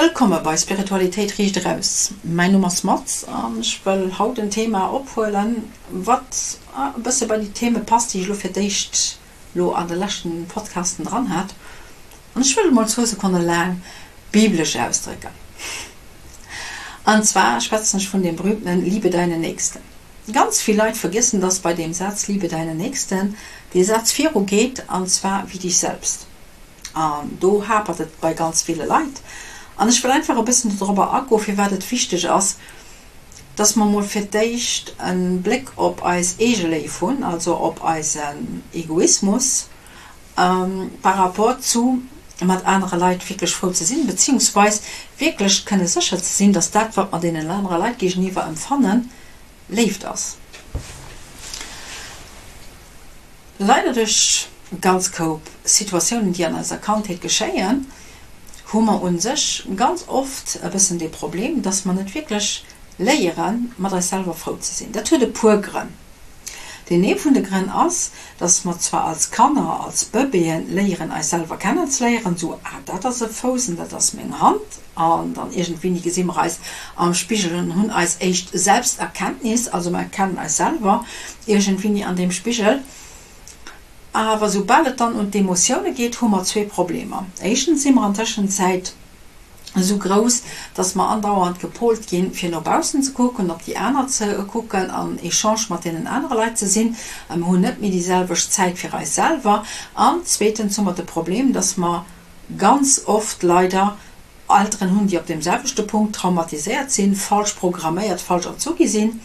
Wëllkomme bei Spiritualitéit riicht eraus. Mäin Numm ass Mats an ech wëll haut en Thema ophuelen, wat e bësse bei déi Theme passt, déi ech elo fir d'éischt elo an de leschten Podcasten dran hat. An ech wëll et mol zwou Sekonne laang biblesch ausdrécken. An zwar schwätzen ech vun deem berühmtenen Liebe deinen Nächsten. Ganz vill Leit vergiessen, dass bei deem Saz Liebe deinen Nächsten dee Saz viru geet, an zwar wie dich selbst. An do hapert et bei ganz ville Leit. An ech wëll einfach e bëssen dodrobber agoen, firwat et wichteg ass, dass mer emol fir d'éischt e Bléck op eis eege Léif hunn, also op eisen Egoismus par rapport zu mat anere Leit wierklech frou ze sinn, beziehungsweis wierklech kënne sécher ze sinn, dass dat, wat mer deenen anere Leit géigeniwwer empfannen, Léift ass. Leider duerch e ganz Koup Situatiounen, déi an eiser Kandheet geschéien, hu mer u sech ganz oft e bëssen dee Problem, dass mer net wierklech léieren, mat eis selwer frou ze sinn. Dat huet e puer Grënn. Deen ee vun de Grënn ass, dass mer zwar als Kanner, als Bëbeeën léieren, eis selwer kennenzeléieren, esou, ah, dat ass e Fouss an dat ass meng Hand, an dann iergendwéini gesi mer eis am Spigel an hunn eis éischt Selbsterkenntnis, also mer erkennen eis selwer iergendwéini an deem Spigel. Awer soubal et dann un d'Emotioune geet, hu mer zwee Problemer. Éischtens si mer an Tëschenzäit esou grouss, dass mer andauernd gepolt ginn, fir no baussen ze kucken, op déi aner ze kucken, an Echange mat deenen anere Leit ze sinn, a mer hunn net méi déi selwecht Zäit fir eis selwer. An zweetens hu mer de Problem, dass mer ganz oft leider Elteren hunn, déi op deem selwechte Punkt traumatiséiert sinn, falsch programméiert, falsch erzu gi sinn,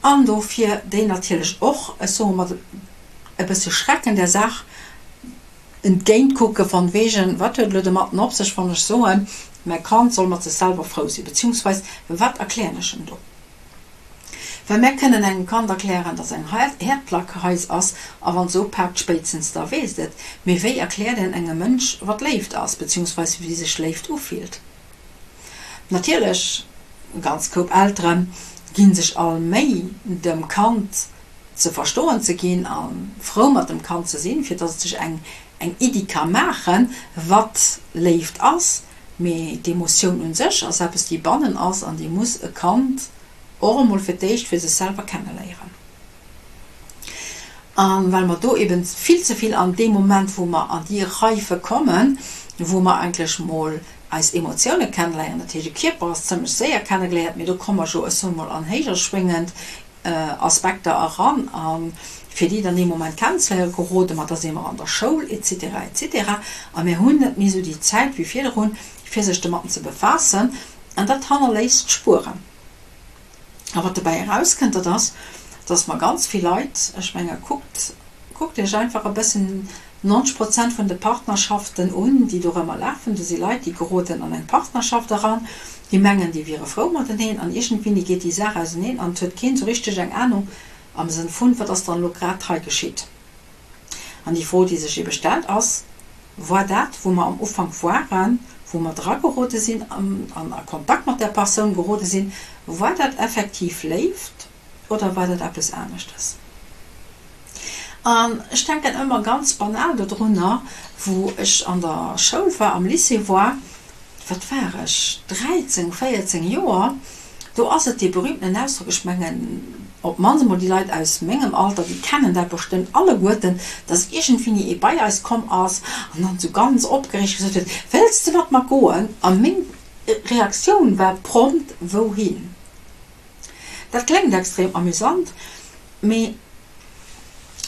an dofir déi natierlech och, ech soe mat e bësse Schrecken der Saach entgéint kucke von wegen, wat huet elo domatten op sech, wann ech soen, mäi Kand soll mat sech selwer frou sinn, beziehungsweis wat erklären ech em do? Well mär kënnen engem Kand erklären, dass eng Häerdplack heiss ass, a wann se upaakt, spéitstens da weess et. Mee wéi erkläert een engem Mënsch, wat Léift ass, beziehungsweis wéi sech Léift ufillt? Natierlech, e ganz Koup Eltere gi sech all Méi, dem Kand ze verstoen ze ginn a frou mat dem Kand ze sinn, fir dass et sech eng eng Iddi ka maachen, wat Léift ass. Mee d'Emotioun un sech ass eppes, déi bannen ass an déi muss e Kand och emol fir d'éischt fir sech selwer kenneléieren. A well mer do eben vill ze vill an deem Moment, wou mer an déi Reife kommen, wou mer eigentlech mol eis Emotioune kenneléieren, dat heescht e Kierper ass zëmmlech séier kennegeléiert, mee do komme mer jo, ech soe mol, an héijer schwéngend Aspekter eran a fir déi dann dee Moment kennenzeléieren, gerode mer, da si mer an der Schoul et cetera et cetera a mir hunn net méi esou déi Zäit wéi virdrun, fir sech domatten ze befaassen an dat hannerléisst Spueren. A wat dobäi erauskënnt, dat ass, dass mer ganz vill Leit, ech menge kuckt, kuckt Iech einfach e bëssen 90 Prozent vun de Partnerschaften un, déi dorëmmer lafen, do si Leit, déi geroden an eng Partnerschaft eran, déi mengen, déi wiere frou mateneen an iergendwéini geet déi Saach auseneen an et huet keen esou richteg eng Anung am Sënn vun, wat ass dann elo grad hei geschitt? An déi Fro, déi sech ebe stellt, ass, War dat, wou mer am Ufank waren, wou mer dragerode sinn an a Kontakt mat där Persoun gerode sinn, war dat effektiv Léift oder war dat eppes aneschtes? An ech denken ëmmer ganz banal dodrunner, wou ech an der Schoul war, am Lycée war, wat war ech, 13, 14 Joer, do ass et dee berühmtenen Ausdrock, ech mengen, op d'mannst emol déi Leit aus mengem Alter, déi kennen dat bestëmmt alleguerten, dass iergendwéini ee bei eis komm ass an dann esou ganz opgereegt gesot huet, Wëlls de mat mer goen? A meng Reaktioun war prompt, Wouhin? Dat kléngt extrem amüsant, mee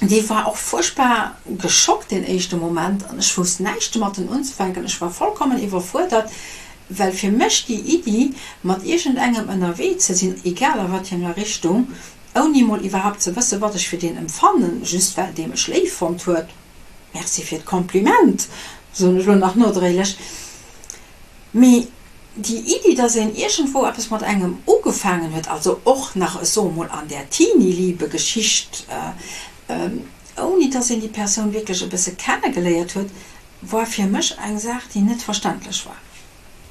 dee war och fuerchtbar geschockt deen éischte Moment an ech wousst näischt domatten unzefänken. Ech war vollkommen iwwerfuerdert, well fir mech déi Iddi, mat iergendengem ënnerwee ze sinn, egal a wat fir enger Richtung, ouni mol iwwerhaapt ze wëssen, wat ech fir deen empfannen, just well dee mech léif fonnt huet, merci fir d'Kompliment, soen ech elo nach nodréiglech, mee Déi Iddi, dass een iergendwou eppes mat engem ugefaangen huet, also och nach, ech soe mol, an där Teenie-Liebe-Geschicht, ouni dass een déi Persoun wierklech e bësse kennegeléiert huet, war fir mech eng Saach, déi net verständlech war.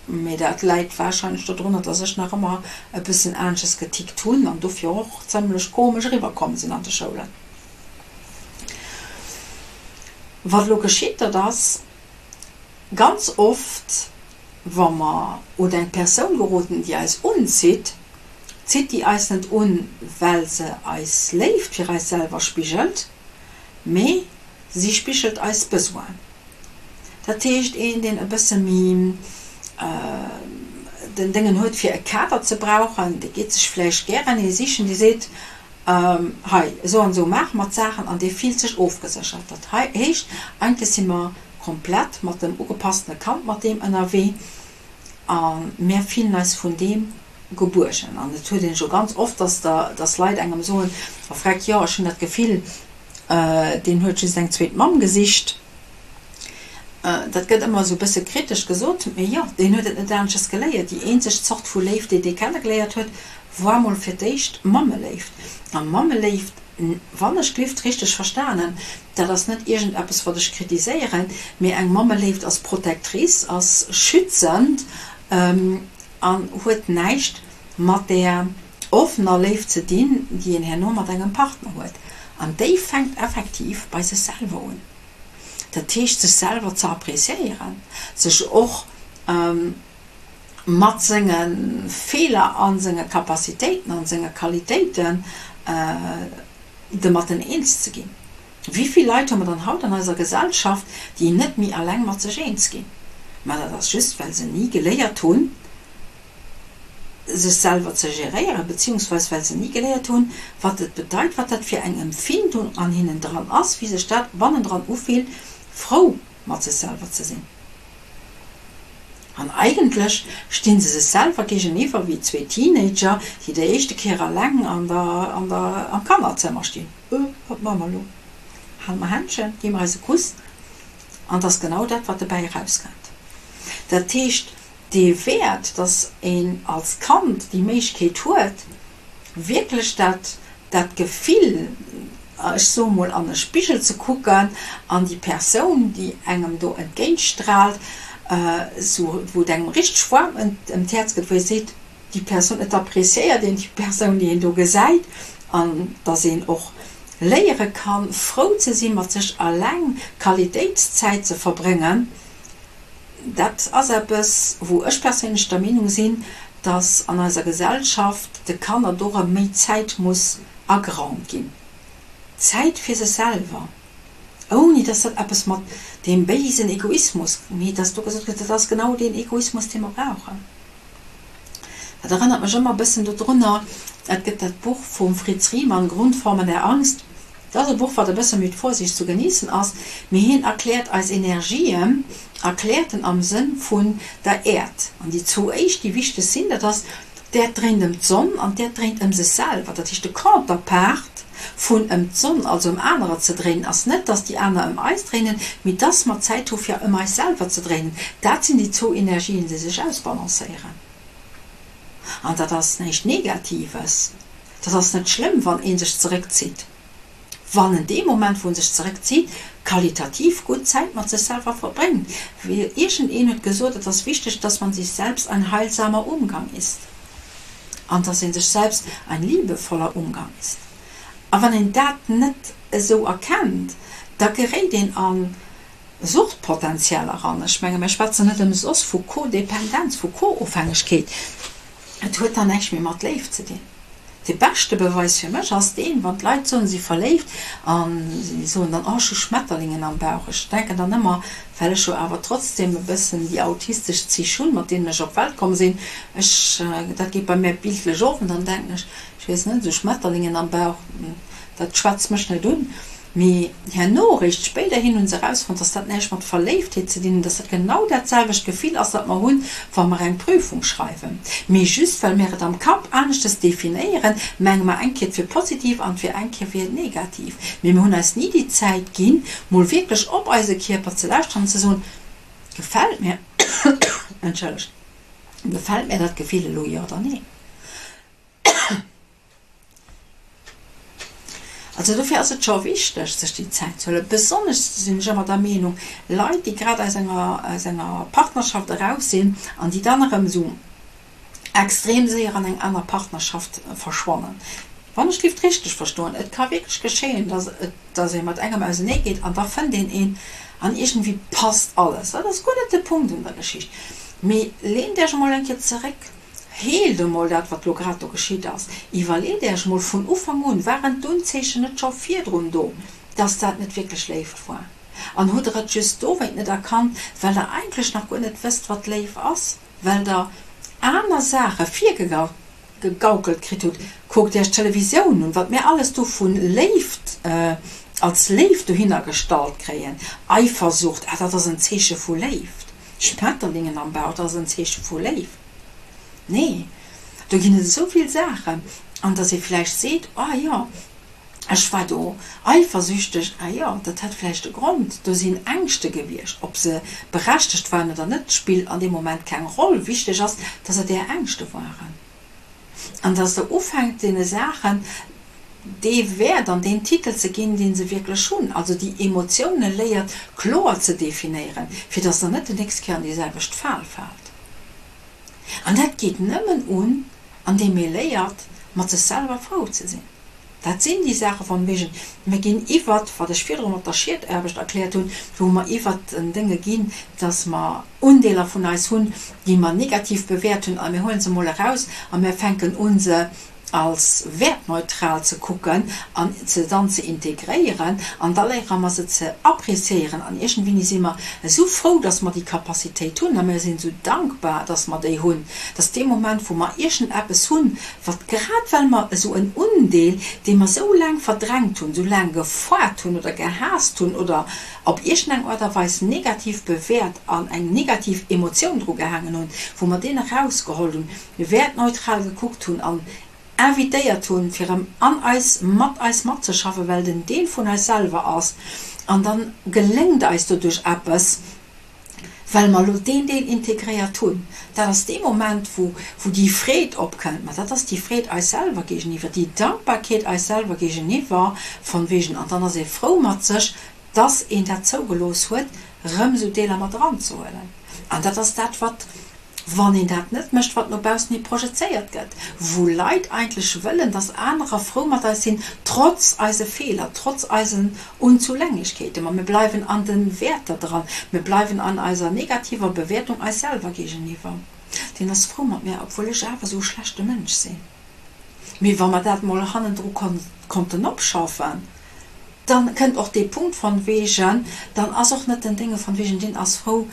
Mee dat läit warscheinlech dodrunner, dass ech nach ëmmer e bëssen anesches getickt hunn an dofir och zëmmlech komesch eriwwerkomm sinn an de Schoulen. Wat elo geschitt, dat ass ganz oft. Wa mer un eng Persoun geroden, déi eis unzitt, zitt déi eis net un, well se eis Léift fir eis selwer spigelt, mee si spigelt eis Besoinen. Dat heescht, een, deen e bësse méi den Déngen huet, fir e Kader ze brauchen, dee geet sech vläicht gären ee sichen, dee seet, Hei, esou an esou maache mer d'Saachen, an dee fillt sech ofgeséchert. Dat heescht, eigentlech si mer komplett mat dem ugepasstene Kand mat deem ënnerwee a mär fillen eis vun deem gebuergen. An et huet een jo ganz oft, dass der, dass Leit engem soen, Oh Freck, jo, ech hunn dat Gefill, deen huet just eng zweet Mamm gesicht. Dat gëtt ëmmer esou e bësse kritesch gesot, mee jo, deen huet et net aneschters geléiert. Déi eenzeg Zort vu Léift, déi dee kennegeléiert huet, war mol fir d'éischt Mammeléift. A Mammeléift, wann ech d'Lift richteg verstanen, dat ass net iergendeppes, wat ech kritiséieren, mee eng Mammeléift ass protectrice, ass schützend an huet näischt mat där offener Léift ze dinn, déi een herno mat engem Partner huet. An déi fänkt effektiv bei sech selwer un. Dat heescht sech selwer ze appréciéieren, sech och mat senge Feeler a senge Capacitéiten a senge Qualitéiten domatten eens ze ginn. Wéi vill Leit hu mer dann haut an eiser Gesellschaft, déi net méi alleng mat sech eens ginn? Mä dat ass just, well se ni geléiert hunn, sech selwer ze geréieren, beziehungsweis well se ni geléiert hunn, wat et bedeit, wat dat fir eng Empfindung an hinnen dran ass, wéi sech dat bannendran ufillt, frou mat sech selwer ze sinn. An eigentlech sti se sech selwer géigeniwwer wéi zwee Teenager, déi déi éischte Kéier alleng an der, an der, am Kannerzëmmer stinn, Öh, wat maache mer elo? Hale mer Händchen? Gi mer eis e Kuss? An et ass genau dat, wat dobäi erauskënnt. Dat heescht, dee Wäert, dass een als Kand déi Méiglechkeet huet, wierklech dat, dat Gefill, ech soe mol, an e Spigel ze kucken an déi Persoun, déi engem do entgéintstraalt, esou, wou et engem richteg waarm ëm d'Häerz gëtt, wou ee seet, déi Persoun, et appréciéiert een déi Persoun, déi een do gesäit, an dass een och léiere kann, frou ze si mat sech eleng, Qualitéitszäit ze verbréngen. Dat ass eppes, wou ech perséinlech der Meenung sinn, dass an eiser Gesellschaft de Kanner do erëm méi Zäit muss ageraumt ginn. Zäit fir sech selwer, ouni dass dat eppes mat deem béisen Egoismus, mee dass do gesot gëtt, dat ass genau deen Egoismus, dee mer brauchen. Dat erënnert mech ëmmer e bëssen dodrunner, et gëtt dat Buch vum Fritz Riemann, Grundformen der Angst. Dat ass e Buch, wat e bësse mit Vorsicht zu genießen ass, mee hien erkläert eis Energien, erkläert en am Sënn vun der Äerd. An déi zwou éischt, déi wichteg sinn, dat ass, d'Äerd dréint ëm d'Sonn an d'Äerd dréint ëm sech selwer. Dat heescht, de Counterpart vun ëm d'Sonn, also ëm anerer ze dréinen, ass net, dass déi aner ëm eis dréinen, mee dass mer Zäit hu fir ëm eis selwer ze dréinen. Dat sinn déi zwou Energien, déi sech ausbalancéieren. An dat ass näischt Negatives. Dat ass net schlëmm, wann ee sech zeréckzitt, wann en dee Moment, wou en sech zeréckzitt, qualitativ gutt Zäit mat sech selwer verbréngt. Iergendeen huet gesot, et ass wichteg, dass man sich selbst ein heilsamer Umgang ist an dass ee sech selbst ein liebevoller Umgang ist. A wann een dat net esou erkennt, da geréit een a Suchtpotenzial eran. Ech menge mir schwätzen net ëmsoss vu Codependenz, vu Co-Ofhängegkeet. Et huet dann näischt méi mat Léift ze dinn. De beschte Beweis fir mech ass deen, wann d'Leit soen, si verléift a si soen dann, oh ech hu Schmetterlingen am Bauch. Ech denken dann ëmmer, well ech jo awer trotzdem e bëssen déi autistesch Zich hunn, mat deenen ech op d'Welt komm sinn, ech, dat geet bei mär bildlech of an dann denken ech, ech weess net, esou Schmetterlingen am Bauch, dat schwätzt mech net un. Mee herno, eréischt spéiderhin, hunn se erausfonnt, dass dat näischt mat Verléiftheet ze dinn huet, dass dat genau dat selwecht Gefill ass, dat mer hunn, wa mer eng Prüfung schreiwen. Mee just well mir et am Kapp aneschtes definéieren, menge mer eng Kéier et wier positiv an et wier eng Kéier wier et negativ. Mee mir hunn eis ni déi Zäit ginn, mol wierklech op eise Kierper ze lauschteren an ze soen, Gefält mir, entschëllegt, gefält mir dat Gefill elo, jo oder nee? Also dofir ass et scho wichteg, sech déi Zäit ze huelen. Besonnesch sinn ech ëmmer der Meenung, Leit, déi grad aus enger, aus enger Partnerschaft eraus sinn an déi dann erëm esou extrem séier an eng aner Partnerschaft verschwannen. Wann ech d'Lift richteg verstoen, et ka wierklech geschéien, dass et, dass ee mat engem auseneegeet an da fënnt een een an iergendwéi passt alles. Dat ass guer net de Punkt un der Geschicht. Mee leent Iech emol eng Kéier zeréck, heelt emol dat, wat elo grad do geschitt ass, iwwerleet Iech emol vun Ufank un, waren d'Unzeechen net scho virdrun do, dass dat net wierklech Léift war? An hutt Der et just dowéint net erkannt, well Der eigentlech nach guer net wësst, wat Léif ass, well Der aner Saache virgegaukelt kritt hutt? Kuckt Iech d'Televisioun un, wat mir alles do vu Léift als Léift dohinner gestallt kréien, Eifersucht, ah, dat ass en Zeeche vu Léift. Schmetterlingen am Bauch, dat ass en Zeeche vu Léift. Nee, do ginn et esou vill Saachen. An datt ee vläicht seet, Ah jo, ech war do eifersüchteg. Ah jo, dat hat vläicht e Grond, do sinn Ängschte gewiescht. Ob se berechtegt waren oder net, spillt an deem Moment keng Roll. Wichteg ass, datt et Är Ängschte waren. An dass Der ufänkt, deene Saachen dee Wäert an deen Titel ze ginn, dee se wierklech hunn, also déi Emotioune léiert kloer ze definéieren, fir dass Der net déi nächst Kéier an déi selwecht Fal faalt. An dat geet nëmmen un, andeem ee léiert, mat sech selwer frou ze sinn. Dat sinn déi Saache von wegen, mir ginn iwwert, wat ech virdru mat der Schietaarbecht erkläert hunn, wou mer iwwert den Dénge ginn, dass mer Undeeler vun eis hunn, déi mer negativ bewäert hunn, a mir huele se emol eraus a mir fänken u se als wäertneutral ze kucken an se dann ze integréieren an da léiere mer se ze appréciéieren an iergendwéini si mer esou frou, dass mer déi Capacitéit hunn a mir sinn esou dankbar, dass mer déi hunn, dass dee Moment, wou mer iergendeppes hunn, wat grad well mer esou en Undeel, dee mer esou laang verdrängt hunn, esou laang gefoart hunn oder gehaasst hunn oder op iergendeng Aart a Weis negativ bewäert an eng negativ Emotioun dru gehaangen hunn, wou mer deen erausgeholl hunn, wäertneutral gekuckt hunn an invitéiert hunn, fir erëm an eis, mat eis matzeschaffen, well et en Deel vun eis selwer ass, an dann geléngt eis doduerch eppes, well mer elo deen Deel integréiert hunn. Dat ass dee Moment, wou, wou déi Freed opkënnt. Ma dat ass déi Freed eis selwer géigeniwwer, déi Dankbarkeet eis selwer géigeniwwer, von wegen, an dann ass ee frou mat sech, dass een dat zougelooss huet, rëm esou Deeler mat eranzehuelen. An dat ass dat, wat Wann een dat net mécht, wat no baussen hi projezéiert gëtt, wou Leit eigentlech wëllen, dass anerer frou mat eis sinn, trotz eise Feeler, trotz eisen Unzulänglechkeeten, ma mir bleiwen an de Wäerter dran, mir bleiwen an eiser negativer Bewäertung eis selwer géigeniwwer. Deen ass frou mat mär, obwuel ech awer esou e schlechte Mënsch sinn. Mee wa mer dat mol hannendru konnten opschaffen, dann kënnt och dee Punkt von wegen, dann ass och net den Dénge von wegen, deen ass frou,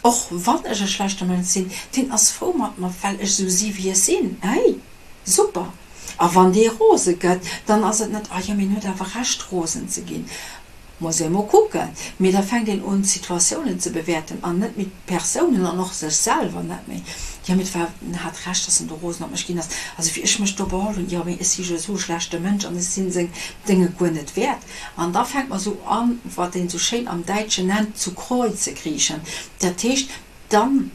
och wann ech e schlechte Mënsch sinn, deen ass frou mat mer, well ech esou si wéi ech sinn. Hey, super! A wann dee rose gëtt, dann ass et net, ah jo, mee en huet awer Recht rosen ze ginn. Muss ee mol kucken. Mee da fänkt een un d'Situatiounen ze bewäerten an net méi d'Persounen an och sech selwer net méi. Jo, mee et war, en hat Recht, dass en do rosen op mech ginn ass. Also wéi ech mech do beholl hunn, jo, mee ech si jo esou e schlechte Mënsch an ech sinn seng Dénge guer net wäert. An da fänkt mer esou an, wat een esou schéin am Däitschen nennt, zu Kreuze kriechen. Dat heescht, dann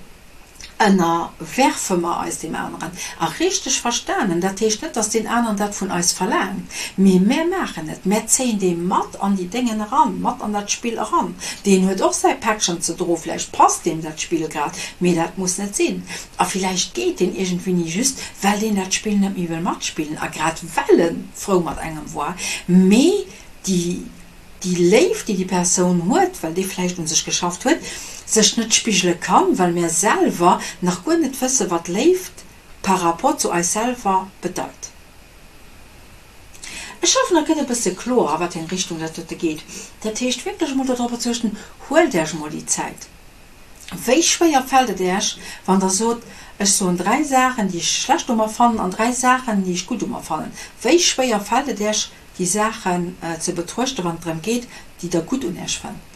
ënnerwerfe mer eis deem aneren. A richteg verstanen, dat heescht net, dass deen aneren dat vun eis verlaangt, mee mär maachen et, mär zéien dee mat an déi Déngen eran, mat an dat Spill eran. Deen huet och säi Päckchen ze droen, vläicht passt deem dat Spill grad, mee dat muss net sinn. A villäicht geet deen iergendwéini just, well deen dat Spill net méi wëll matspillen a grad well e frou mat engem war, mee déi déi Léift, déi déi Persoun huet, well déi vläicht un sech geschafft huet, sech net spigele kann, well mär selwer nach guer net wësse wat Léift par rapport zu eis selwer bedeit. Ech hoffen, dat gëtt e bësse kloer, a wat fir eng Richtung dat dote geet. Dat heescht wierklech emol dodropper ze uechten, Huelt Äech emol déi Zäit. Wéi schwéier fält et Äech, wann Der sot, Ech soen dräi Saachen, déi ech schlecht u mer fannen, an dräi Saachen, déi ech gutt u mer fannen. Wéi schwéier fält et Äech, déi Saachen ze betruechten, wann et drëm geet, déi Der gutt un Iech fënnt.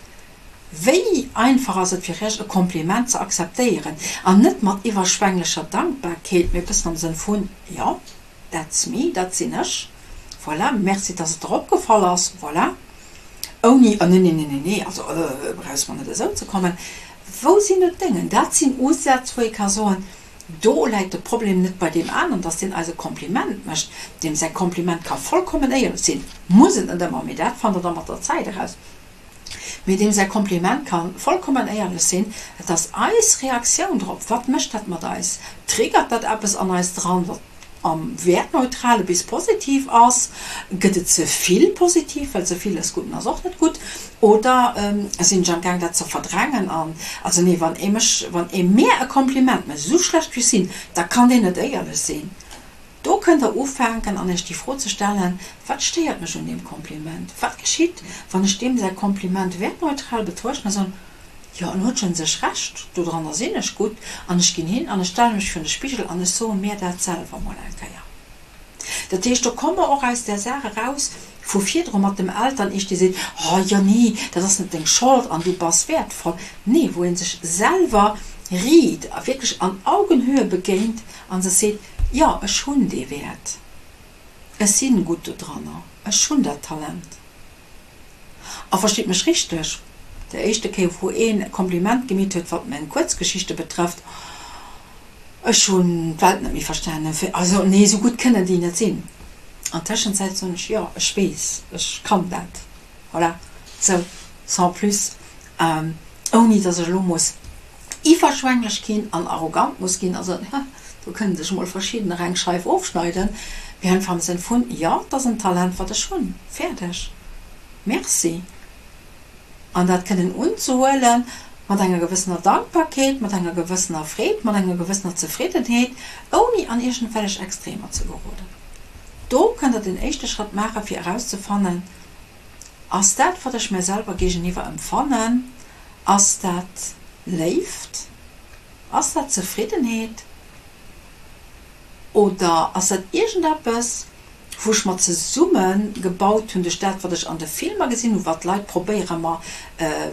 Wéi einfach ass et fir Iech, e Kompliment ze akzeptéieren, an net mat iwwerschwänglecher Dankbarkeet, mee e bëssen am Sënn vun, Jo, that's me, dat sinn ech, voilà, merci, dass et der opgefall ass, voilà, ouni, Oh, nee, nee, nee, nee, nee, also, äh, brauchs mer net esou ze kommen. Wou sinn do d'Déngen? Dat sinn Usätz, wou ee ka soen, Do läit de Problem net bei deem aneren, dass deen eis e Kompliment mécht. Deem säi Kompliment ka vollkommen éierlech sinn, muss et net ëmmer, mee dat fannt der da mat der Zäit eraus. Mee deem säi Kompliment ka vollkommen éierlech sinn. Et ass eis Reaktioun drop. Wat mécht dat mat eis? Triggert dat eppes an eis dran, wat. am Wäertneutrale bis positiv ass? Gëtt et ze vill positiv, well ze vill des Gudden ass och net gutt? Oder sinn ech am gaang dat ze verdrängen an, also nee, wann ee mech, wann ee mär e Kompliment mécht, esou schlecht wéi ech sinn, da kann deen net éierlech sinn. Do kënnt der ufänken an iech déi Fro ze stellen, Wat stéiert mech un deem Kompliment? Wat geschitt, wann ech deem säi Kompliment wäertneutral betruechten a soen, Jo, en huet jo un sech Recht, dodranner sinn ech gutt, an ech ginn hin an ech stelle mech virun de Spigel an ech soe mir dat selwer mol eng Kéier. Dat heescht, do komme mer och aus där Saach eraus vu virdru mat dem Eltern-Ich, dee seet, Oh jo, nee, dat ass net deng Schold an du bass wäertvoll. Nee, wou ee sech selwer riit a wierklech an Augenhöhe begéint a sech seet, Jo, ech hunn dee Wäert, ech si gutt dodranner, ech hunn dat Talent. A verstitt mech richteg, déi éischte Kéier wou een e Kompliment gemeet huet wat meng Kuerzgeschichte betrëfft, ech hunn d'Welt net méi verstanen, also nee esou gutt kënnen déi net sinn. An Tëschenzäit soen ech, jo ech weess, ech kann dat, voilà, sou, sans plus, ouni datt ech elo muss iwwerschwänglech ginn an arrogant muss ginn a soen, ha, do kënnen sech mol verschiddener eng Scheif ofschneiden, mee einfach am Sënn vun, jo, et ass en Talent, wat ech hunn, fäerdeg, merci. An dat kënnen unzehuelen mat enger gewëssener Dankbarkeet, mat enger gewëssener Freed, mat enger gewëssener Zefriddenheet, ouni an iergendwellech Extremer ze geroden. Do kënnt Der den éischte Schrëtt maachen, fir erauszefannen, Ass dat, wat ech mär selwer géigeniwwer empfannen, ass dat Léift? Ass dat Zefriddenheet? Oder ass dat iergendeppes, wou ech mer zesumme gebaut hunn duerch dat, wat ech an de Filmer gesinn hunn, wat d'Leit probéiere mer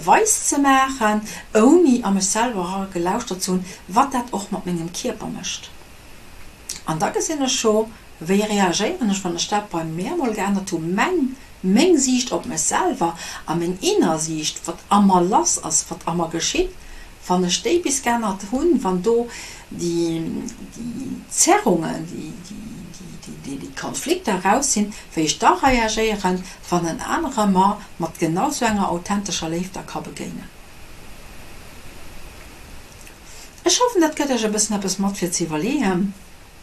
weis ze maachen, ouni a mech selwer era gelauschtert ze hunn, wat dat och mat mengem Kierper mécht? An da gesinn ech jo, wéi reagéieren ech, wann ech dat bei mär mol geännert hu, meng meng Siicht op mech selwer a meng inner Siicht, wat a mer lass ass, wat a mer geschitt, wann ech déi bis geännert hunn, wann do déi Zerrungen, déi Konflikter eraus sinn, wéi ech da reagéieren, wann en anere mer mat genau sou enger authentescher Léift da ka begéinen. Ech hoffen, dat gëtt Iech e bëssen eppes mat fir ze iwwerleeën.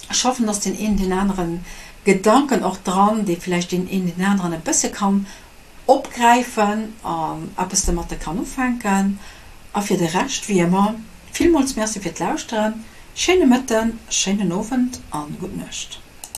Ech hoffen, dass deen een deen aneren Gedanken och dran, dee vläicht deen een deen aneren e bësse kann opgräifen an eppes domatte kann ufänken. A fir de Rescht, wéi ëmmer, villmools Merci fir d'Lauschteren, schéine Mëtten, schéinen Owend an gutt Nuecht.